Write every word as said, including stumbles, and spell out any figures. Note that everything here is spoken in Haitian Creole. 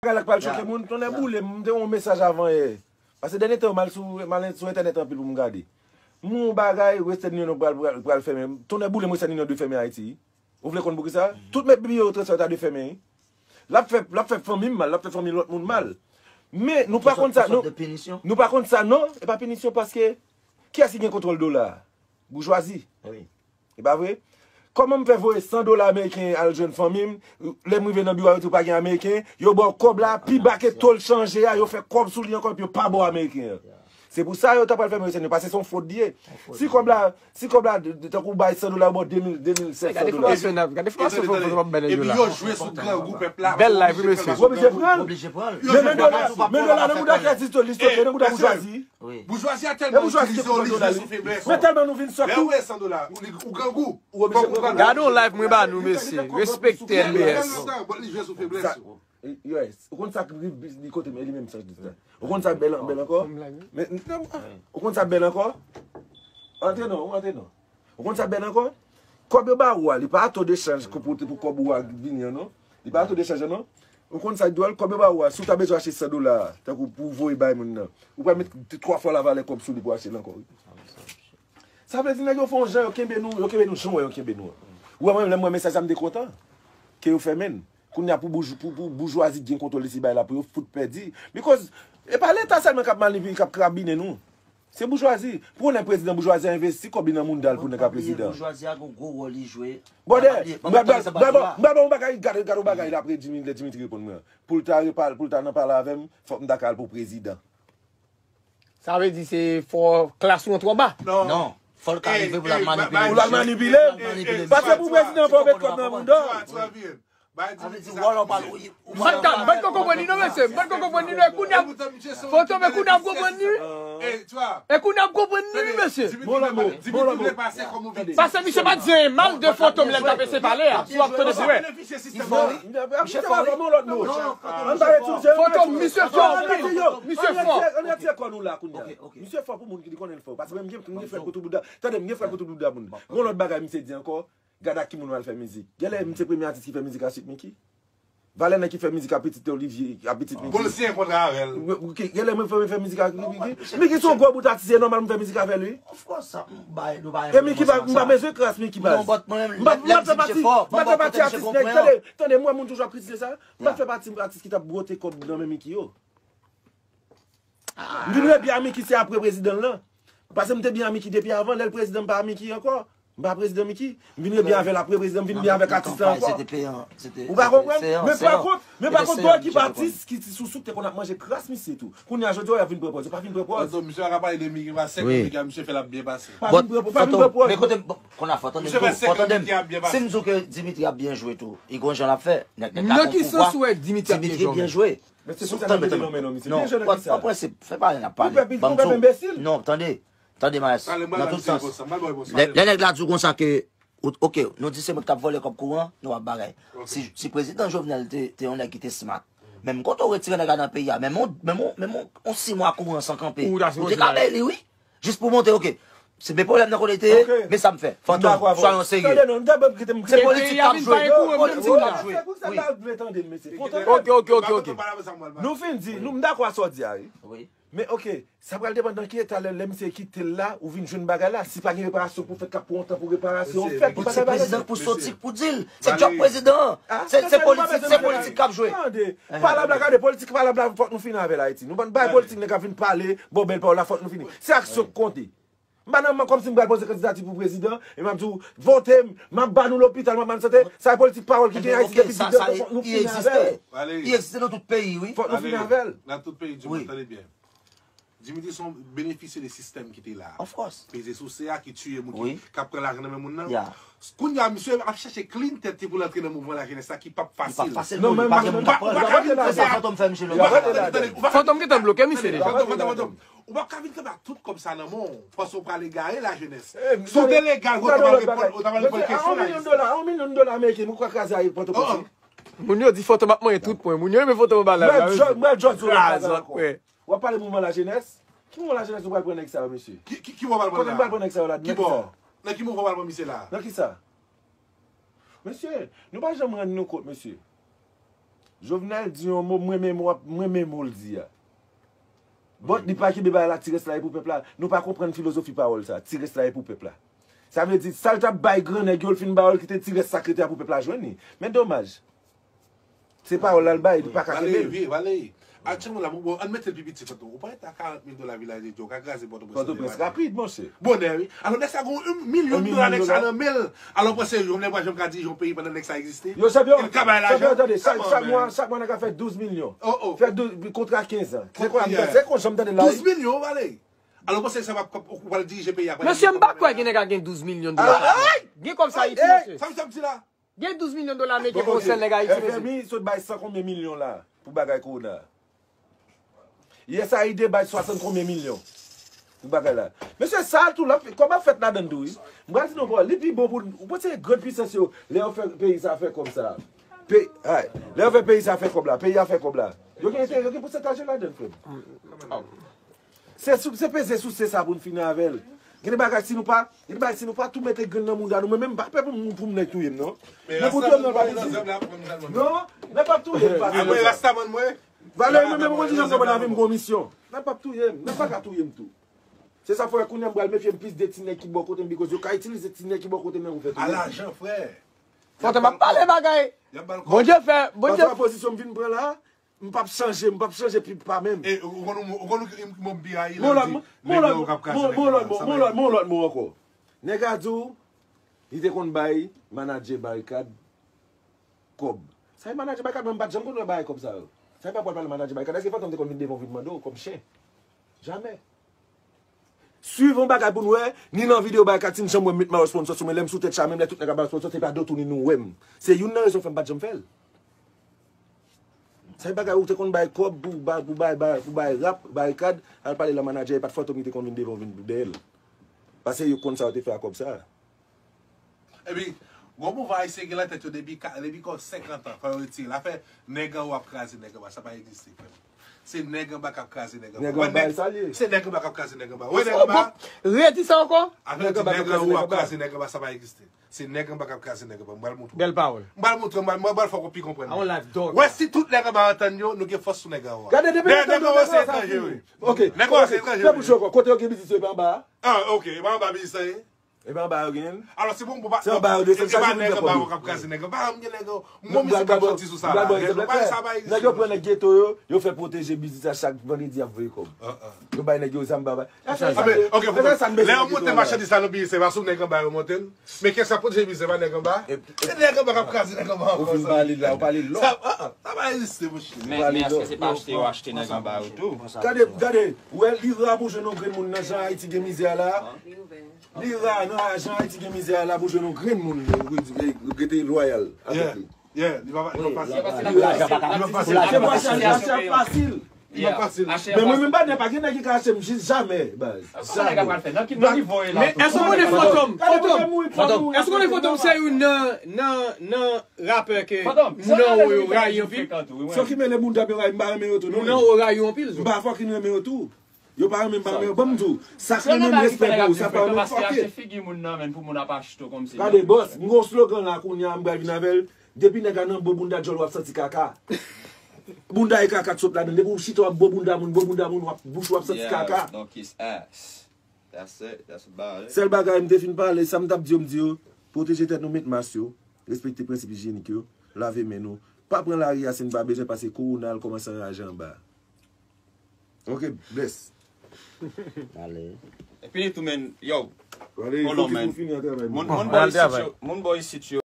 Bagay la k pral choke moun, tonnè boule m, m te yon mesaj avan yè. Paske dènye tan yo m al sou, m al sou entènèt anpil pou m gade. M wè yon bagay, Western Union pral, pral, pral fèmen. Tonnè boule m, Western Union dwe fèmen Ayiti. Ou vle konn poukisa? Tout men biwo yo transfè yo ta dwe fèmen, wi. L ap fè, l ap fè fanmi m mal, l ap fè fanmi lòt moun mal. Men nou pa konn sa, nou, nou pa konn sa, non. E pa pinisyon paske kiyès ki gen kontwòl dola a? Boujwazi. E pa vre? Kòman m fè voye san dola ameriken al jwenn fanmi m? Lè m rive nan biwo a, yo di w pa gen ameriken, yo ba w kòb la pi ba ke to l chanje a, yo fè kòb sou li ankò, epi yo pa ba w ameriken an. Se pou sa yo ta pral fèmen yo, se nou, paske se yon fwod li ye. Si kòb la, si kòb la, tankou w bay san dola, yo ba w de mil, de mil senk san dola. Gade fòmasyon, gade fòmasyon fò fò bay nèg yo la. Epi yo jwe sou grangou pèp la. Bèl live, wi, mesye. Ou oblije pran l. Men, men dola, men dola nan mouda kè di to, li stoke nan mouda boujwazi. Boujwazi a tèlman itilize w, li jwe sou feblès ou. Men tèlman nou vin sòt tou. Lè ou wè san dola, ou grangou. Gade yon live mwen ba nou, mesye. Respekte N B S. Li jwe sou feblès ou. Yes. Ou konn sa k li kote men li menm sa di sa. Ou konn sa k bèl bèl ankò? Men, ou konn sa k bèl ankò? Antre non, ou antre non. Ou konn sa k bèl ankò? Kòb yo ba ou a, li pa a to de chanj pou, pou, pou kòb ou a vini an non. Li pa a to de chanj an non. Ou konn sa k dwòl? Kòb yo ba ou a, si w ta bezwen achte san dola, tankou pou voye bay moun nan, ou pral met twa fwa lavalè kòb sou li pou achte l ankò, wi. Sa vle di nèg yo fè yon jan, yo kenbe nou, yo kenbe nou jan wè yo kenbe nou an. Ou wè mwen, lè m wè mesaj sa, m te kontan ke yo fèmen n. Kounye a pou bouj-, pou, pou boujwazi gen kontwòl de ti bay la, pou yo fout pèdi. Because, e pa leta sèlman k ap manipi-, k ap krabinen nou. Se boujwazi. Pou konnen prezidan boujwazi a envesti kòb li nan mounda l pou nèg ka prezidan. Boujwazi a gon gwo wòl li jwe. Brother, m pral ba w yon bagay, gade, gade yon bagay la apre Dimitri, lè Dimitri reponn mwen an. Pou l ta repal-, pou l ta nan pale avè m, fòk m ta ka al pou prezidan. Sa vle di se fò klas ou an twò ba? Non. Fò l ka rive pou l al manipile. Pou l al manipile. Paske pou prezidan fò w met kòb nan mounda. Sa vle di wòl ou pa. Bat, bat kò konprann li non, mesye. Bat kò konprann li non. E kounye a, foto, men kounye a konprann li. E kounye a konprann li, mesye. Paske misye pa t di anyen mal de foto m lè l t ap eseye pale a. Si w ap tande pou wè. Misye fò, wi. Misye fò, wi. Foto, misye fò anpil. Misye fò. Ann retire kò nou la kounye a. Misye fò pou moun ki konnen l fò. Paske mwen, m gen, m gen frè kout bouda. Tande, m gen frè kout bouda moun. Gon lòt bagay misye di ankò. Gade ak ki moun w al fè mizik. Genlè misye premye atis ki fè mizik a Sweet Micky. Valè nèg ki fè mizik a pitit Olivier, a pitit Micky. Pou l siyen kontra avè l. Genlè mwen fè, mwen fè mizik a Micky. Micky se yon gwo bout atis, e nòmal m fè mizik avè l, wi. Of course, sa, m bay, nou bay. E Micky pa, m pa bezwen kras Micky baz. Non, but mwen menm, m pa, m pa fè pati, m pa fè pati atis nèg. Tande, tande, m wè moun toujou ap kritike sa. M pa fè pati atis ki t ap bwote kòb nan men Micky yo. M vin rebyen a Micky se apre prezidan l lan. Paske m te byen a Micky depi avan, lè l prezidan m pa a Micky ankò. M pa prezidan Micky. M vin rebyen avè l apre prezidan, m vin byen avèk atis la ankò. Ou pa konprann? Men pa kont, men pa kont, gon ekip atis ki ti sousou k te konn ap manje kras misye tou. Kounye a jodi a y ap vin pran pòz. Yo pa vin pran pòz. Misye pa ka pale de Micky pa senk an, misye fè l ap byen pase. Pa vin pran pòz, pa vin pran pòz. Men kote, bon, konn a fò tande m tou, fò tande m. Si m di w ke Dimitri ap byen jwe tou, e gon jan l ap fè. Nèg, nèg la gon pouvwa. Dimitri byen jwe. Mesye, sou sa nou mete nan men non, misye. Non, pa prensip, fè pa n ap pale. Ban m di w. Non, tande. Tande, Maes. Nan tout sans. Lè, lè nèg la di w konsa ke, ok, nou di se mwen k ap vòlè kòb kouran, nou ap bagay. Si, si prezidan Jovenel te, te yon nèg ki te smart, menm kote w retire nèg la nan peyi a, menm on, menm on, menm on, on sis mwa kouran san kanpe, ou te ka bay li, wi. Jis pou montre, ok, se men pwoblèm nan kote l te ye, men sa m fè. Fantom, swa yon serye. Tande non, tande, kite m, se politik k ap jwe. Politik k ap jwe. Se pou sa n ta vle tande l, mesye. Ok, ok, ok, ok. Nou fin di, nou, m dakò a sa w di a, wi. Men, ok, sa pral depann nan ki eta lè, lè misye kite l la, ou vin jwenn bagay la. Si pa gen reparasyon pou fèt, k ap pran tan pou reparasyon fèt, pou bagay bagay. Prezidan k pou soti k pou di l. Se djòb prezidan an. Se, se politik, se politik k ap jwe. Tande, palabla, gade, politik palabla, fòk nou fini avè l Ayiti. Nou pa bay politik, nèg ap vin pale, bon, bèl pawòl la, fòk nou fini. Se aksyon k konte. M pa nan, kòmsi m pral poze kandidati pou prezidan, e m ap di w, vote m, m ap ba nou lopital, m ap ba nou sante. Sa e politik pawòl ki gen Ayiti depi di de tan, fòk nou fini avè l. Li egziste nan tout peyi, wi. Fòk nou fini avè l. Nan tout peyi di mond, tande byen. Dimitri se yon benefisye de sistèm ki te la a. Of course. Peze souse a ki tiye moun ki, k ap pran lajan nan men moun nan. Kounye a, misye ap chache clean tèt li pou l antre nan mouvman lajenès la ki p ap fasil. Li p ap fasil pou li, pa gen moun k ap pran l. Ou pa ka vin fè sa. Fantom fè misye lòt. Fantom gentan bloke misye deja. Ou p ap ka vin kanpe ak tout kòb sa nan men w, paske w pral egare lajenès. Si w te legal, ou ta pral reponn, ou ta pral reponn kesyon la. Yon milyon dola, yon milyon dola ameriken, ou kwè kraze a Pòtoprens, wi. Moun yo di Fantom ap manyen tout pwen. Moun yo renmen Fantom anba live la, mesye. Mwen jòj, mwen jòj sou live la ankò. W ap pale mouvman lajenès? Ki mouvman lajenès nou pral pran nèg sa yo, mesye? Ki, ki, ki bò w pral pran la? Kote nou pral pran nèg sa yo la? Ki bò? Nan ki mouvman w pral pran misye la? Nan kisa? Mesye, nou pa janm rann nou kont, mesye. Jovenel di yon mo, mwen menm w ap, mwen menm mo l di a. But li pa kenbe bagay la, ti rès la e pou pèp la. Nou pa konprann filozofi pawòl sa, ti rès la e pou pèp la. Sa vle di, sa l t ap bay gran nèg yo, l fin ba yo, l kite ti rès sa k rete a pou pèp la jwenn li. Men domaj. Se pawòl la l bay, li pa ka kenbe l. Vale, vale. Aktyèlman la, bon, ann mete l pi piti, Fantom. Ou pa wè ta karant mil dola Vilaj Etye, ou ka kraze Pòtoprens. Pòtoprens rapid, monchè. Bonè, wi. Alò, nèg sa gon yon milyon dola, nèg sa nan men l. Alò, panse Jovenel pa janm ka dirije yon peyi pandan nèg sa egziste? Yo, chanpyon, chanpyon, tande, chak, chak mwa, chak mwa, nèg ka fè douz milyon. Fè douz, kontra kenz an. Se kwa, se kwa, janm tande la, wi. Douz milyon, vale. Alò, panse sa va, ou pral dirije peyi a. Mesye, m pa kwè gen nèg a gen douz milyon dola chak mwa. Gen kòb sa Ayiti, mesye. Sa m, sa m di la. Gen douz milyon dola Ameriken pou yon sèl nèg Ayiti, mesye. F M I sot bay san konbyen milyon la pou bagay kowona a? U S A I D bay swasann konbyen milyon pou bagay la? Mesye, sa a tou, l ap, kòb ap fèt ladann tou, wi. M pral di nou ankò, li pi bon pou, ou panse gran pisans yo, lè yo fè peyi sa fè kòb sa, pe, ay, lè yo fè peyi sa fè kòb la, peyi a fè kòb la, yo gen enterè, yo gen pousantaj yo ladann, frè m. Se sou, se peze souse sa pou n fini avè l. Gen de bagay si nou pa, gen de bagay si nou pa tou mete grenn nan mouda nou, mwen menm m pa pè pou m, pou m nèg touye m, non. Men pou touye m, non, pa di. Non, nèg p ap touye m, pa di. Apre Rastaman mwen. Vale, mwen menm, mwen di jan mwen nan vi m gon misyon. Nèg p ap touye m, nèg pa ka touye m tou. Se sa fè kounye a m pral mefye m plis de ti nèg ki bò kote m, because yo ka itilize ti nèg ki bò kote m nan pou fè touye m. A lajan, frè. Fantom ap pale bagay. Bondye fè, Bondye. Pafwa pozisyon m vin pran la, m p ap chanje, m p ap chanje pi pa menm. E, ou konn, ou konn ki mo m pi rayi lè yo di nèg yo k ap kraze nèg yo. Mon lòt mo, mon lòt mo ankò. Nèg a di w, li te konn bay manadjè Barikad kòb. Sa e manadjè Barikad, mwen m pa t janm konn wè bagay kòb sa yo. Sa e pa pral pale manadjè Barikad, èske Fantom te konn vin devan w vin mande w kòb chen? Jamè. Swiv yon bagay pou n wè, ni nan videyo Barikad, si n janm wè m met mayo sponsò sou mwen, lè m sou tèt cha, menm lè tout nèg ap ba yo sponsò, se pa do tou ni nou wè m. Se youn nan rezon fè m pa t janm fè l. Sa e bagay ou te konn bay kòb pou bay, pou bay, bay, pou bay rap, Barikad, al pale la manadjè, e pa t Fantom ki te konn vin devan vin dèyè l. Paske yo konn sa yo te fè a kòb sa. Epi, gwo mouvman ayisyen gen nan tèt yo depi ka, depi kò senkant an, fò yo retire l. Afè nèg anwo ap kraze nèg anba, sa pa egziste, frè m. Se nèg anba k ap kraze nèg anba. Nèg anba, e sa l ye. Se nèg anba k ap kraze nèg anba. Wè nèg anba. Redi sa ankò. Afè di nèg anwo ap kraze nèg anba, sa pa egziste. Se nèg anba k ap kraze nèg anba. M pral montre w. Bèl pawòl. M pral montre w, m pral, m pral fè w pi konprann. A yon live dog. Wè si tout nèg anba antann yo, nou gen fòs sou nèg anwo a. Gade depi lè nèg anwo se etranje, wi. Ok. Nèg anwo se etranje, wi. Fè bouch ou ankò. Kote yo gen biznis yo, e pa anba a? Ah, ok, e pa anba biznis sa ye. E pa anba yo gen. Alò, se bon, bon, pa, se anba yo desann, chak jou moun fè kòb yo. Nèg anba yo k ap kraze nèg anba, m gen nèg anwo. M gon mizik k ap soti sou sa la. Nèg yo pa sa bay. Nèg yo pran nèg geto yo, yo fè pwoteje biznis a, chak vandredi y ap voye kòb. Yo bay nèg yo zam, ba, ba. Lè yo monte machandiz la nan biznis, se pa sou nèg anba yo monte l. Men kiyès k ap pwoteje biznis, se pa nèg anba? E nèg anba k ap kraze nèg anba ankò. Ou fin pale la, ou pale lò. Sa, ah, ah, sa pa egziste, monchè. Men, men èske se pa achte yo achte nèg anba yo tou? Gade, gade, ou wè, li ra pou jwenn yon grenn moun nan jan Ayiti gen mizè a la. Li ra nan jan Ayiti gen mizè a la pou jwenn yon grenn moun, eh, rete lwayal avèk li. Yeah, li pa, li pa fasil. Li pa fasil. Li pa fasil. Li pa fasil. Men mwen menm pa gen, pa gen nèg ki ka achte m jis jamè, baz. Sa nèg la pral fè? Nan ki, nan nivo e la? Men èske w konnen Fantom? Fantom. Èske w konnen Fantom se youn nan, nan, nan rapè ke moun anwo yo rayi anpil? Se yo ki mennen moun dab yo rayi, m pa renmen yo tou, non. Moun anwo rayi yo anpil. M pa fucking renmen yo tou. Yo pa renmen m, pa renmen yo. Ban m di w, sa k renmen m, respè pou ou, sa k pa renmen m, fuck it. Achte figi moun nan, men pou moun ap achte w kòmsi. Gade, bòs, m gon slogan la kounye a, m pral vin avè l. Depi nèg la nan bo bounda djòl, w ap santi kaka. Bounda e kaka k sot ladan. Depi w chita, w ap bo bounda moun, bo bounda moun, w ap, bouch ou ap santi kaka. Don't kiss ass. That's it. That's about it. Sèl bagay m te fin pale, sa m t ap di yo, m di yo, pwoteje tèt nou, met mas yo, respekte prensip ijyenik yo, lave men nou. Pa pran lari a si n pa bezwen, paske kowona al kòmanse anraje anba. Ok, bless. Ale. Epi li tou, men, yo. Ale, kolon, fokis men. Nou fini an travay. Moun, moun bò isit yo, moun bò isit yo.